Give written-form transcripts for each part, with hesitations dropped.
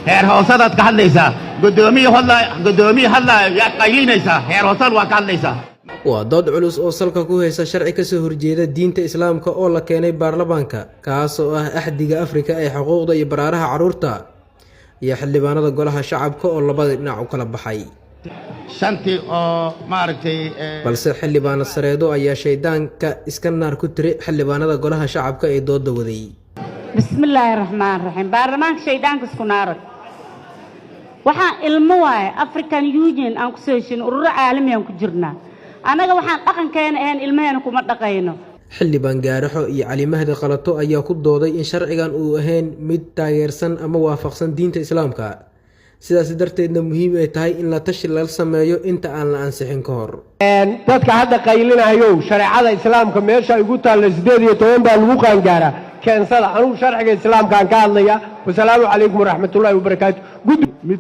Heer hoosadaad ka hadlaysaa, guddoomiye hadlaayo, guddoomiye hadlaayo yaad qaylinaysaa, heer hoosad waa ka hadlaysaa. Waa dood culus oo salka ku haysa sharci kasoo horjeeda diinta Islaamka oo la keenay baarlamaanka, kaas oo ah Axdiga Afrika ee Xuquuqda iyo Baraaraha Carruurta, iyo xildhibaanada Golaha Shacabka oo labada dhinac u kala baxay. Shantii oo maaragtay. Balse xildhibaano Sareedo ayaa shaydaanka iska naar ku tiri xildhibaanada Golaha Shacabka ee dooda waday. Bismillaahi raxmaan raxiim. Baarlamaanka shaydaanka isku naarag. Waxaan ilmo waaye, African Union aan kusoo heshin, ururo caalami aan ku jirnaa. Annaga waxaan dhaqankeena ahayn ilmaheena kuma dhaqayno. Xildhibaan Gaaraxo iyo Cali Mahdi Qalato ayaa ku dooday in sharcigan uu ahayn mid taageersan ama waafaqsan diinta Islaamka, sidaas darteedna muhiim ay tahay in la tashi lala sameeyo inta aan la ansixin ka hor. Dadka hadda qaylinayow, shareecada Islaamka meesha ay ugu taalla 18 baa lagu qaangaaraa keensada. Anugu sharciga Islaamkaan ka hadlaya. Wasalaamu calaykum waraxmatullaahi wabarakaatu. Mid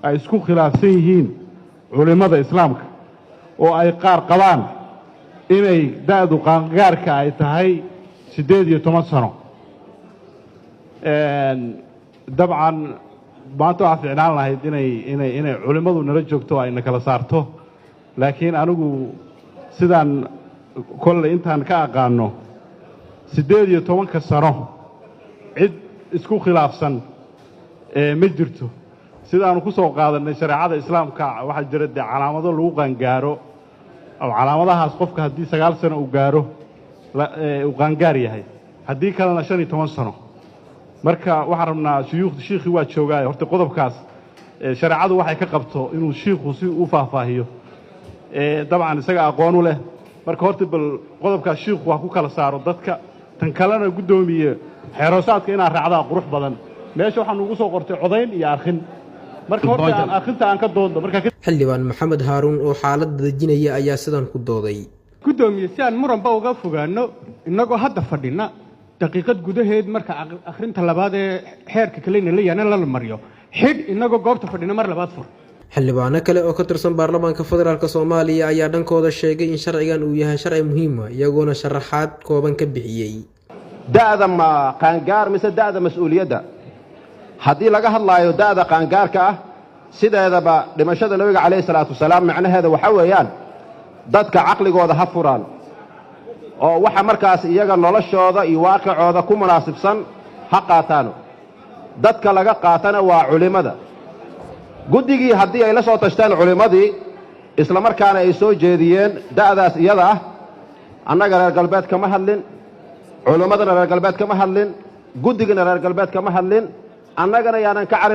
ay isku khilaafsan yihiin culimmada Islaamka oo ay qaar qabaan inay da'du qaangaarka ay tahay 18 sano. Dabcan maanta waxaa fiicnaan lahayd inay culimmadu nala joogto, ayna kala saarto, laakiin anigu sidaan kolley intaan ka aqaano, 18-ka sano cid isku khilaafsan ma jirto. Sidaanu ku soo qaadannay shareecada Islaamka, waxaa jira dee calaamado lagu qaangaaro, oo calaamadahaas qofka haddii 9 sano uu gaaro uu qaangaar yahay, haddii kalena 15 sano. Marka waxaan rabnaa shuyuukhda, shiikhii waa joogaayo, horta qodobkaas shareecadu waxay ka qabto inuu shiikhu si u faahfaahiyo. Dabcan isaga aqoon u leh. Marka horta bal qodobkaas shiikhu ha ku kala saaro dadka. Tan kalena, guddoomiye, xeeroosaadka inaad raacdaa qurux badan. Meesha waxaa nugu soo qortay codayn iyo arkin. Marka horta aan arrinta aan ka doodno marka. Xildhibaan Maxamed Haaruun oo xaaladda dejinaya ayaa sidan ku dooday. Guddoomiye, si aan muranba uga fogaano, innagoo hadda fadhina, daqiiqad gudaheed marka akhrinta labaad ee xeerka kalena la yaana la mariyo, xidh innagoo goobta fadhina, mar labaad fur. Xildhibaano kale oo ka tirsan baarlamaanka federaalk Soomaaliya ayaa dhankooda sheegay in sharcigan uu yahay sharci muhiima, iyagoona sharaxaad kooban ka bixiyey. Da'da ma qaangaar mise da'da mas-uuliyadda? Haddii laga hadlaayo da'da qaangaarka ah, sideedaba dhimashada Nabiga calayhi salaatu wasalaam macnaheeda waxaa weeyaan dadka caqligooda ha furaan oo waxa markaas iyaga noloshooda iyo waaqicooda ku munaasibsan ha qaataano. Dadka laga qaatana waa culimmada. Guddigii haddii ay la soo tashteen culimmadii, isla markaana ay soo jeediyeen da'daas iyada ah, annaga reer galbeed kama hadlin, culimmadana reer galbeed kama hadlin, guddigana reer galbeed kama hadlin, annagana yaanan ka carin.